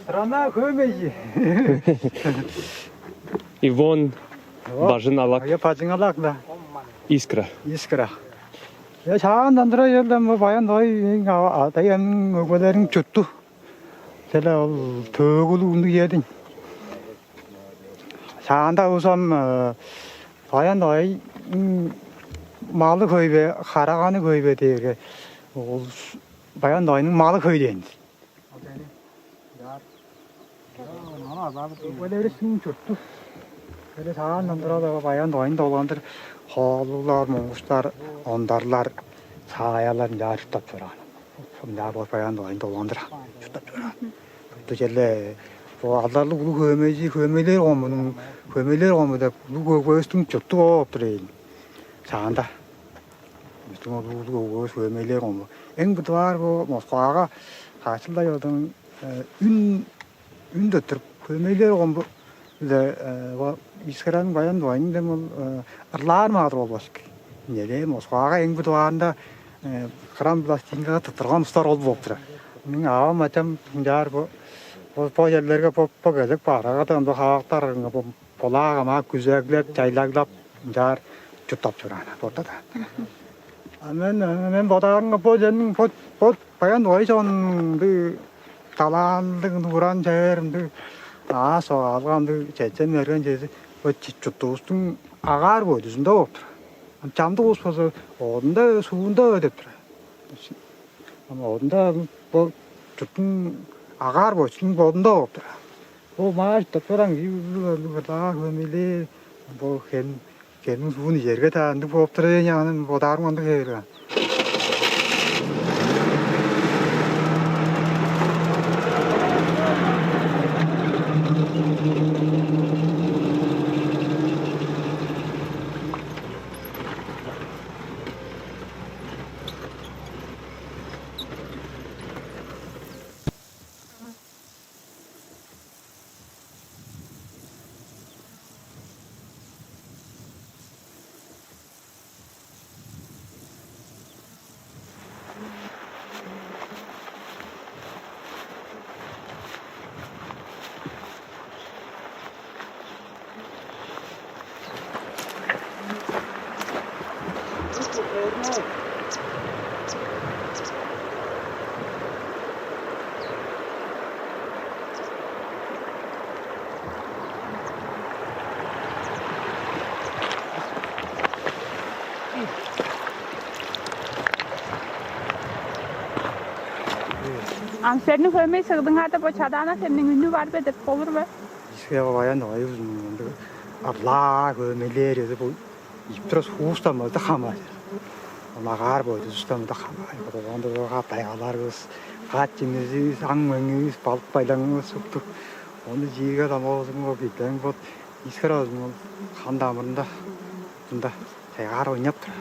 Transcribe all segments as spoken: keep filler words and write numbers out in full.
Страна хөөмейи. Ивон, бажың алак. Ая бажың алак да. Искра. Искра. Я чаан дандыра елден бу баян дой адаямның өгбелерин чутту. Деле ол төөгүлүг үндүг едиң. Шаанда улузам баян дой малы хөй бе, хараганы хөй бе дээрге, ол баян дойнуң малы хөй дээн. Ол чүнү? Яар. Өлерисиң чуртту. Кере саан ындыралага баян дойун долгандыр, хоолуглар, муңгуштар, ондарлар, сагаялар ынчаар чурттап чораан. Ынчаар бо баян дойун долгандыр чурттап чораан. Бо черле бо алдарлыг улуг хөөмейжи, хөөмейлер комунуң, хөөмейлер кому деп улуг өгбевистиң чуртту болуп тур ээн. Саанда. Бистиң ол улуг өгбевис хөөмейлер кому. Эң будугаар бо Москвага качылдай одан үн үн туттуруп, хөөмейлер кому-биле Искараның баян дугайын дем ол ырлаар маадыр болбас. Неде Москвага эң будугаарында храм пластинкага туттурган устар ол болуп турар. Мээң авам ачам ынчаар бо бо черлерге бо бо кезек барагада ында хаактар бо Булаага маа күзеглеп, чайлаглап, ынчаар чурттап чораан ортада. А мен мен бодаарымга бо чемниң бо бо баян дугай чон ындыг талаанныг, уран чевер, ындыг аас огаалга, ындыг чечен мерген чези бо чуттувустуң агаар бойдузунда болуп тур. Ам чамдык улус болза оодунда, суунда деп тур. Ам оодунда бо чурттуң агаар бойдузунуң бодунда болуп тур. Бо маа чурттап чораан кижи улуг-улуг ырлаар хөөмейлээр, бо хем хемниң суун ижерге-даа ындыг болуп турар ийин, анын бодаарым ындыг хевээр. Ам силерниң хөөмей сыгдыңарда бо чадаана хемниң үнү бар бе деп болур бе? Биске баян оюбузун ындыг арлаа хөөмейлээр эди бу иптирос хуустан мында хамаар. Онагаар бойдузустан мында хамаар. Болгондо кат дайгаларывыс, кат чимнезивис, аң меңивис, балык байлаңывыс уктук. Ону жииге дамоозуңга битлең бот искер озуң ол хан дамырында мында чайгаар ойнап тур.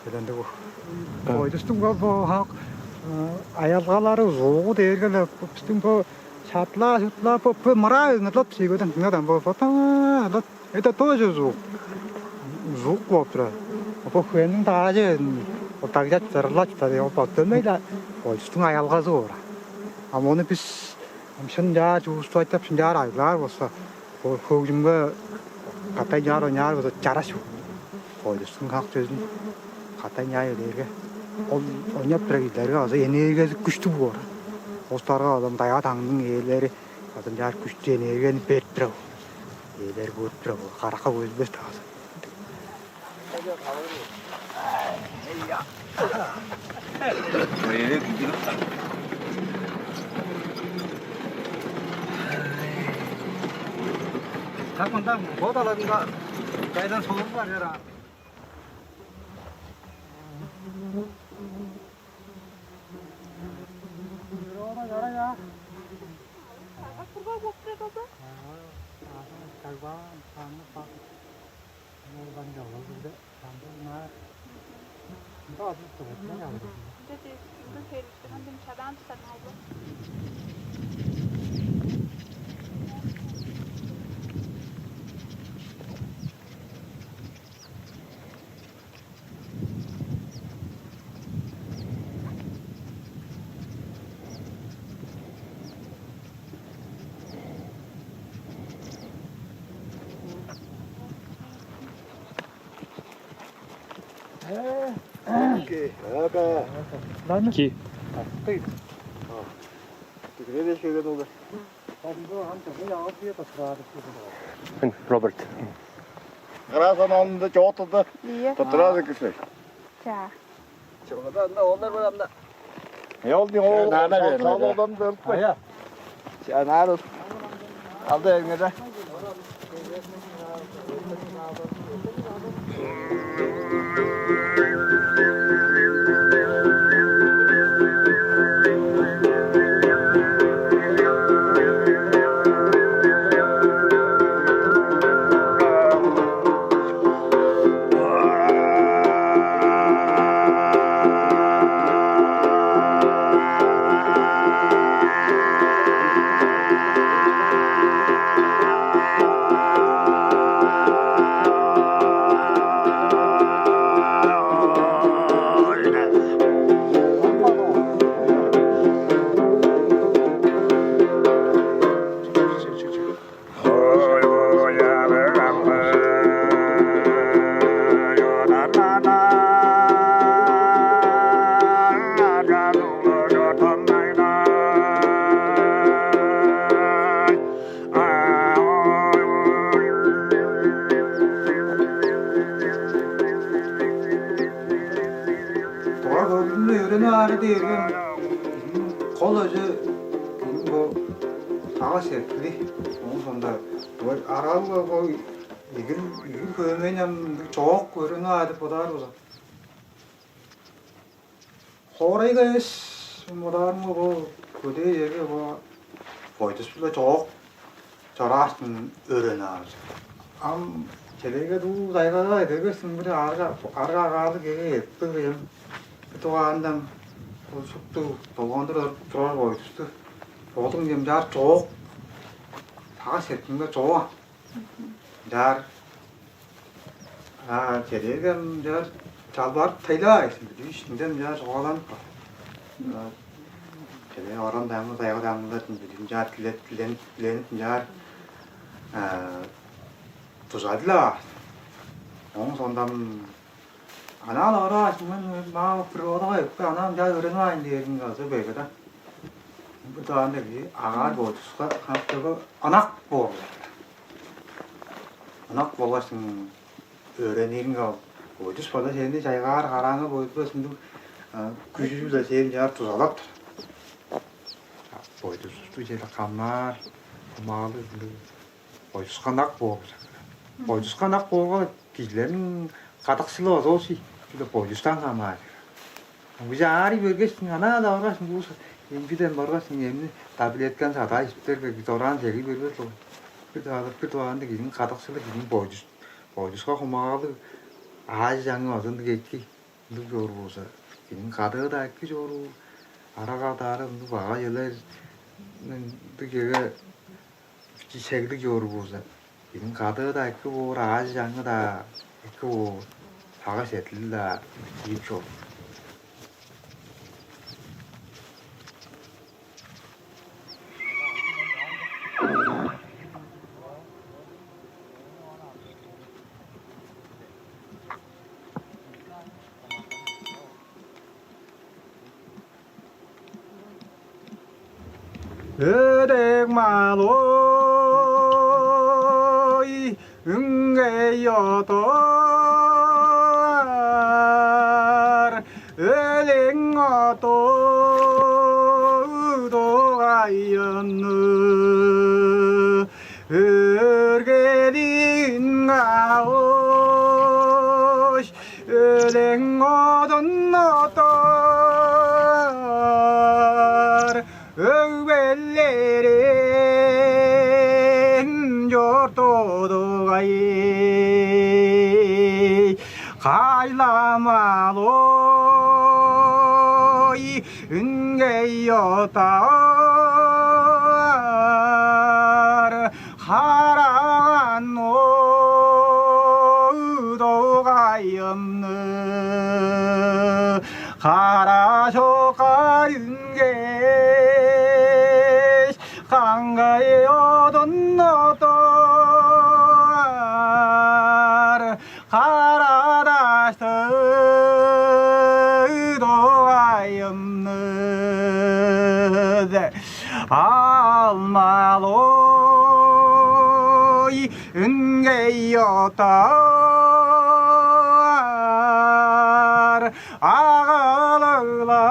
Элендиг бу. Бойдустуң бо бо хак аялгалары узуугу дээрге-ле бистиң бо шатлаа шутлаа бо бо мыраа ынгырлап сиигеден дыңнадан бо бо это тоже звук. Звук болуп турар. Бо хөөмнүң даажы ол дагжап чырырлап чыдар ол бо дөмей-ле бойдустуң аялгазы боор. А мону бис шын чаар чуусту айтап шын чаар айлаар болса ол хөгжүмге катай чаар ойнаар болза чараш. Бойдустуң хак чөзүн катай няай дээрге ол ойнап турар кижилерге база энергиясы күштүг боор. Улустарга адам даяа таңның ээлери адам чаар күштү энергияны берип турар. Ээлер көрүп турар. Каракка көзүлбес тавазы. Так мында бот аларында кайдан солуп бар яра. Курбак болуп турар болза? Кагбаан, саңып бак. Ол баңда ол бирде самбыр наар. Мында азып тур, мен алыр. Мында дээш, мында херишти хандым чадаан тутарың албы? Окей. Ага. Ки. Тыгыре дээш келген ол. Роберт. Граса номда чоотуда. Ийе. Тутурады кисе. Ча. Чогада анда олар бар анда. Э, ол дий, ол Нана бермеди. Ол одан бөлүп кой. Ая. Чанаар ол. Алды эңеде. Дугай хөгжүмнү өөренип аары дээрге кол өзү бо сагыш сеткили, оон соонда аралга бо игил игил хөөмейн ам чоок өөренип аары бодаар болза. Хоорайга эвес бодаарымга бо көдээ черге бо бойдус-биле чоок чорааш өөренип аар. Ам телеге дуу кайгага эдергестиң бир арга арга агаалыг эге эртпе быйым. Бир дугаандан ол шупту долгондур турар бойдусту бодуң демчаар чоок сагыш сеткимге чоо. Чаар а чедээрге ам чаар чалбарып тайлаа эсин бүдүүш ынчан чаар чугааланып каар. Чеде орон даңгы тайга даңгылар бүдүүн чаар тиленип тиленип ынчаар дужадыла. Оң сондам анаан орааш мен маа природага өпке анаан чаа өөренип аайын дээрин калза беге да. Бу таанда кижи агаар боодуска хамтыгы ынак боор. Ынак болгаштың өөренириң кал. Бойдус база сени чайгаар карааңы бойдура сындыг күжү-биле сээм чаар дузалап тур. Бойдусусту чеде камнаар, кумаалы ындыг бойдуска ынак боор. Бойдуска ынак боорга кижилерниң кадыкшылы база ол ший. Чүгле бойдустан камаар. Уже аарый бергештиң, анаа-ла баргаш, ыңгуус эмчиден баргаш, эмни таблетканы садаай ишптерге, дораан чегий бербес ол. Бир таалып, бир дугаанда кижиниң кадыкшылы, кижиниң бойдус, бойдуска хумагалыг, аажы-чаңы база ындыг эки, ындыг чору болза, кижиниң кадыы-даа эки чору, арага-даары ындыг бага-челер, ындыг чеге, бичии шеглиг чору болза, кижиниң кадыы-даа эки боор, аажы-чаңы-даа эки боор, сагыш-сеткили-даа ийик чоруур. Өдек мал ой, үңгей отар, өлең оту дугайыны өргелиин кааш, өлең одун отар, өгбелерин чортудугай. Кайламал ой, үнгей отар, хараган удугайымны, кара чокка үнгеш, каңгай одун отар, кара дашты дугайымны алмалой үнгей отар. Агалыгла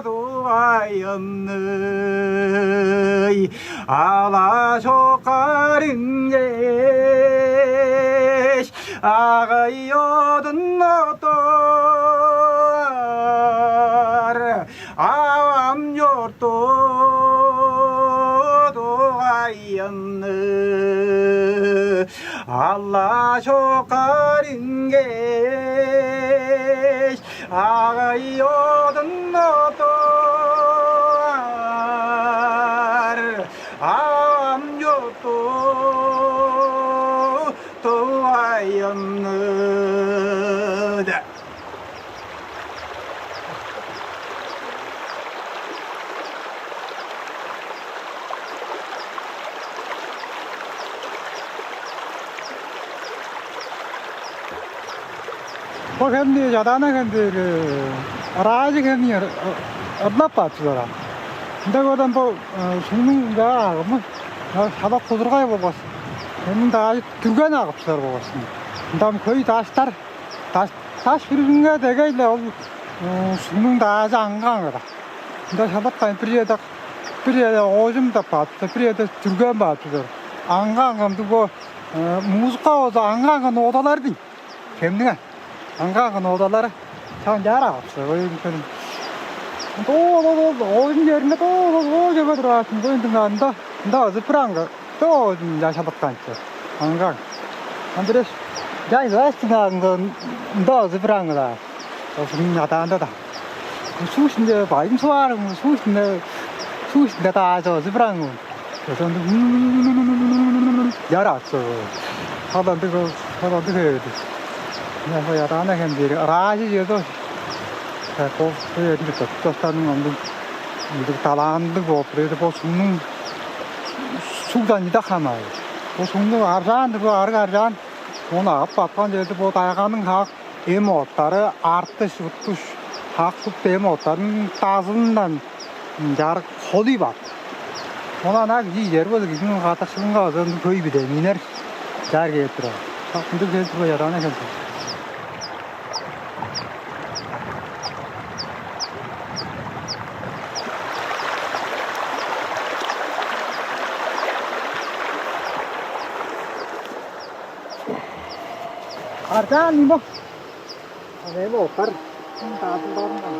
дугайымны ала чоккар үнгеш, агый одун оттар. Авам чуртту дугайымны ала чоккар үнгеш, агый одун оттар. Авам чуртту дугайымны Бо хемни Чадаана хем дээр, ыраажы хемни ырлап баатчылар. Ында көрден бо суңнуң ынчаа агымы шала кузургай болгаш, хемниң даажы түрген агып чыдар болгаш. Ында ам хөй даштар, даш даш бүрүзүнге дегей-ле ол суңнуң даажы аңгы-аңгыда. Ында шалаткайн бир черде, бир черде оожум деп баатчылар, бир черде түрген баатчылар. Аңгы-аңгы ындыг бо музыка болза аңгы-аңгы ноталар дейн. Хемниң аңгы-аңгы ноталары чаан чаар агып чыдар. Ой, үнкеним. Доо, доо, доо, оожум черинге доо, доо, доо, чеме тургаачын. Бо ындыг ында, ында ызып бир аңгы. Доо, доо, чалытканчы. Аңгы-аңгы. Андыреш, чай, ыңгы, ында ызып бир аңгы-даа. Ол суң адаанда-даа. Суу иштинде байым суваарым, суу иштинде, суу иштинде-даа ызып бир аңгы. Ошондуг яр атчы. Халандыг, халандыг эведи. Мына Чадаана хем дээр ыраажы чеде. Бо бо эрин чурттап чоктарның ындыг, ындыг талаандыг болуп тур эди. Бо суңнуң сугдан чыда хамаай. Бо суңнуң аржаан-дыр, бо арыг аржаан. Ону агып баткан черде бо тайганың хаак эм оттары, артыш, уттуш, хак-шупту эм оттарның дазылындан чарык холуй баар. Ол ана кижи ижер болза, кижиниң кадыкшылынга база ындыг хөй беден үнер чаар кээп турар. Шак ындыг кел тургай адаан экенсиң. Аржаан ийин бо. Ам эми оттар. Даадылдарындан.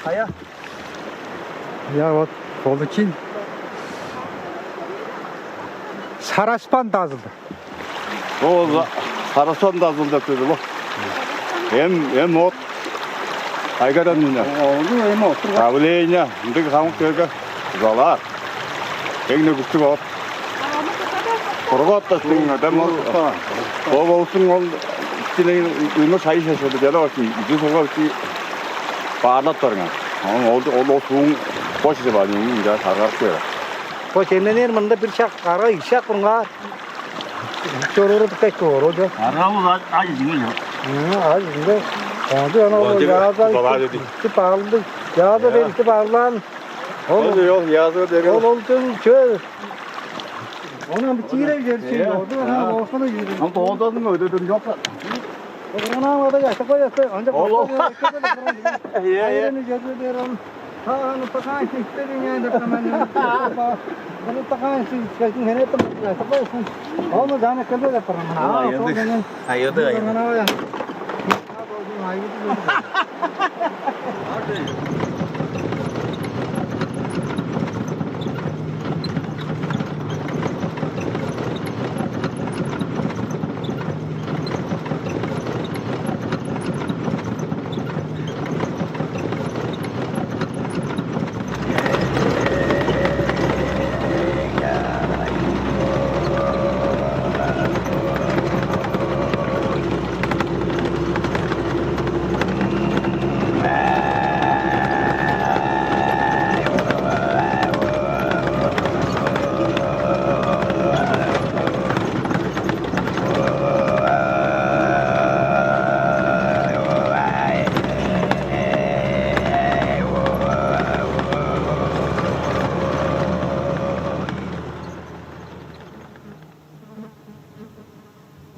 Ая. Я вот, получил. Сараспан дазылды. Ол Сараспан дазылды деп ол. Эм эм от. Айгадан мына. Ону эм отур. Давление ындыг хамык жерге узалаар. Эң күштүг от. Кургат да сиң адам ол. Ол болсун ол. Үстүнүң үңү шайы шашады жана болсун. Үдү сугар чи баарлап барган. Ол ол ол сууң бош деп алып ынча саргап көр. Бо чемненер мында бир шак арга ишак бурунгаар. Чоруур диккеш чоор ол жо. Аргабыз ай жиңи жок. Ай жиңи. Онду ана ол яаза. Баалды. Яаза беришти баалаан. Ол ол яаза деген. Ол ол чөң чөө. Онан бир чиирей берчи. Оду ана оохуну. Ал доозадың өдөдүн жок. Кыргынаан ада яшап коясты. Анча. Ол ол. Ие ие. Айраны жөзү берем. Тааны такаан сиктедиң яан деп мен. Бу такаан сиктедиң хенетим. Яшап коясың. Ону жана келбе деп барам. А, ендик. А, ендик. Кыргынаан ая.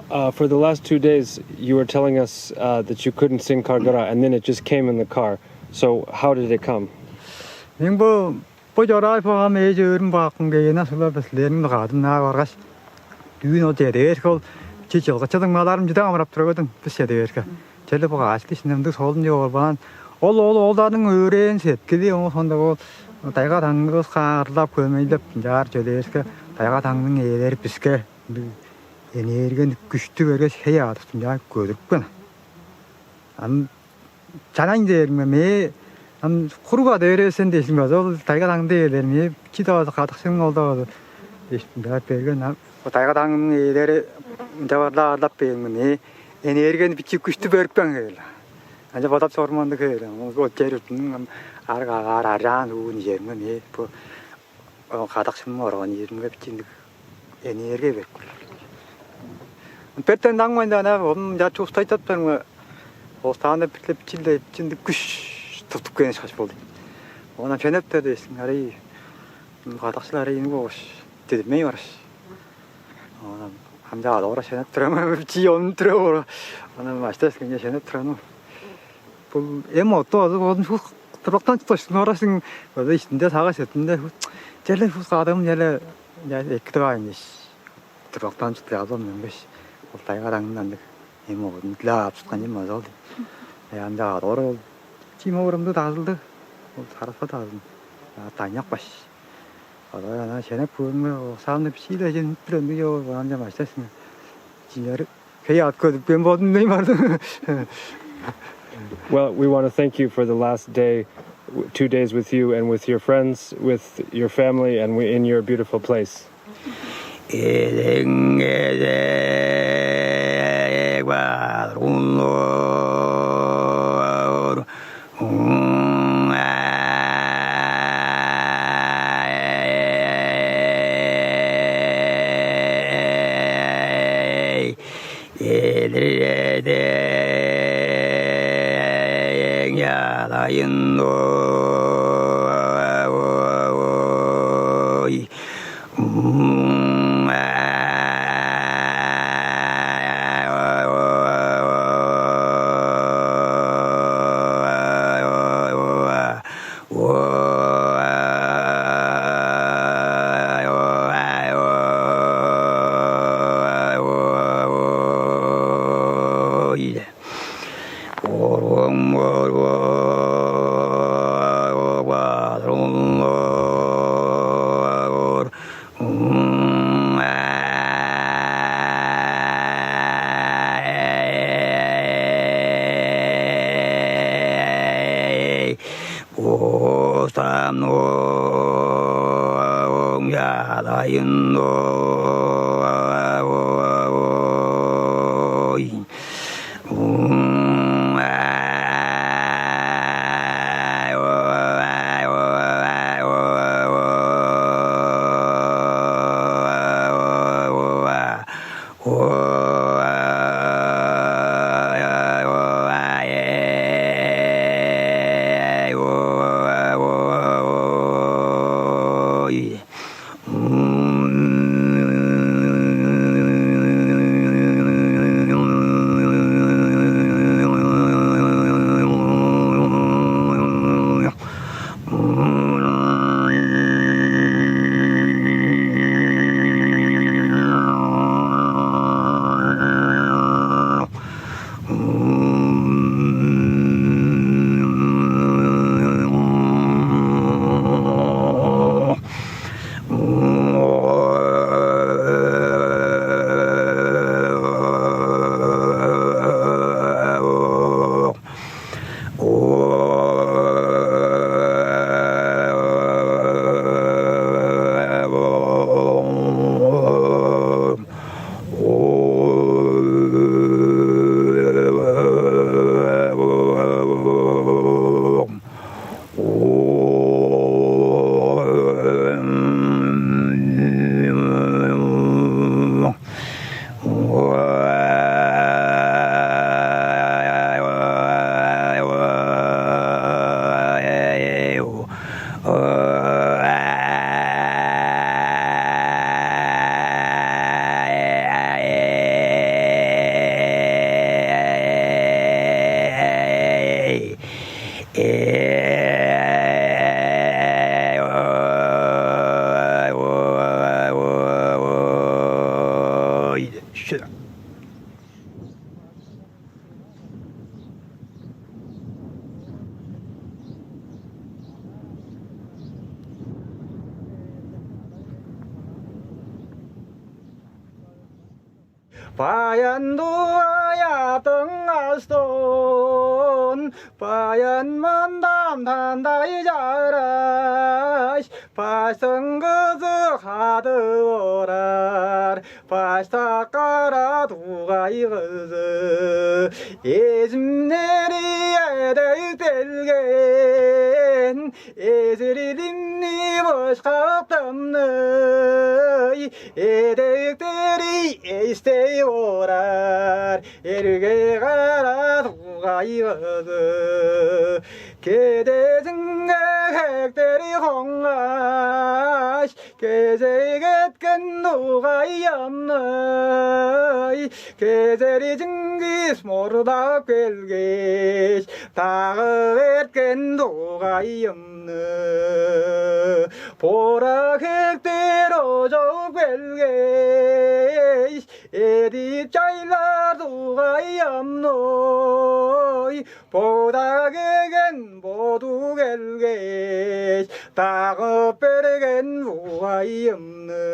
Uh, for the last two days, you were telling us uh, that you couldn't sing Kargara, and then it just came in the car. So, how did it come? Мен бо бо чораай богам эжи өөрүм бааккын кээне сыла бис силерниң кадын наа баргаш, дүүн ол чеде бээрге ол чи чылгычы дыңмаларым чүдек амырап тура көрдүм бис чеде бээрге. Черле бо каачты ишинде мындыг солун чок орбаан. Ол ол олдарның өөрээн сеткили оон сонда ол тайга таңнывыс каарлап көмейлеп ынчаар чеде бээрге тайга таңның ээлери биске энергияны күштү бергеш хей аадыптын чаа көдүрүпкен. Ам чанаң дээримге мээ ам куруга дээревесен дээшим база ол тайга таңды ээлер мээ чи давазы кадыкшының ол давазы дээшим база берген ам тайга таңның ээлери ынча барлап арлап бээрим мээ энергияны бичи күштү бөрүпкен хевел. Ынча бодап сорманды хевел. Ол чер ам арга аар аржаан уун ижеримге мээ бу Ол кадакшым организмге бичиндиг энергия берип көр. Бертен даңмайн ана ону чарчы устайтатпарымга остаанда бирле бичилде бичиндиг күш туттуп кээни шаш болду. Оон ченептер дээсиң арай кадакчылар арай инип болгаш дидимей бараш. Оон амча алора шенеп турам чи онун тура бора. Ана маштас кенче шенеп турам. Бул эм отту азы ону шуут тырбактан чыткаш норасың база иштинде сагыш сетинде черле шуут кадыым черле эки дываан дээш тырбактан чыткы албам мөңгеш ол тайга даңнан ындыг эми оодун дилеп ап чыткан чүвем азы ол янда адор ол чима урумду дазылды ол сарыпка дазылды дайнак баш олар ана шенеп көөрүңер оксаамны бичииле чемнип тур ындыг чогу ам чамаштасың чинер Хей аткы деп мен бодум дейм аны. Well, we want to thank you for the last day, w- two days with you and with your friends, with your family, and we, in your beautiful place. Эдеңге бар унор Эдирде эң чалайын ой. Оң чаалайын ой. Баян-Дугай аъттың астын, баян мындан тандай чараш, баштың кызы хадып орар, баштак кара дугай кызы. Эзимнери эдектелген, эзирилимни бышкактымны, эдектери эстей орар, эрге кара дугай кызы. Кедезинге хектери хонгаш, кезек эткен дугайымны, кезери Чингис мурдап келгеш, дагы эрткен дугайымны. Бора хектер ожуп келгеш, эдип чайлар дугайымны. Бода келген боду келгеш, дагып берген дугайымны.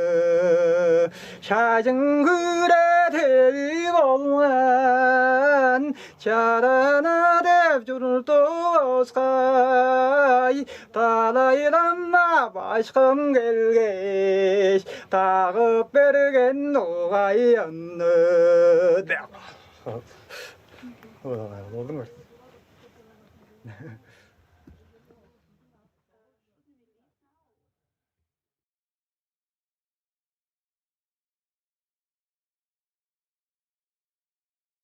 Шажын хүре теви болган, чадана деп чурттувускай, талайланма башкым келгеш, дагып берген дугайымны. Болдуң бе?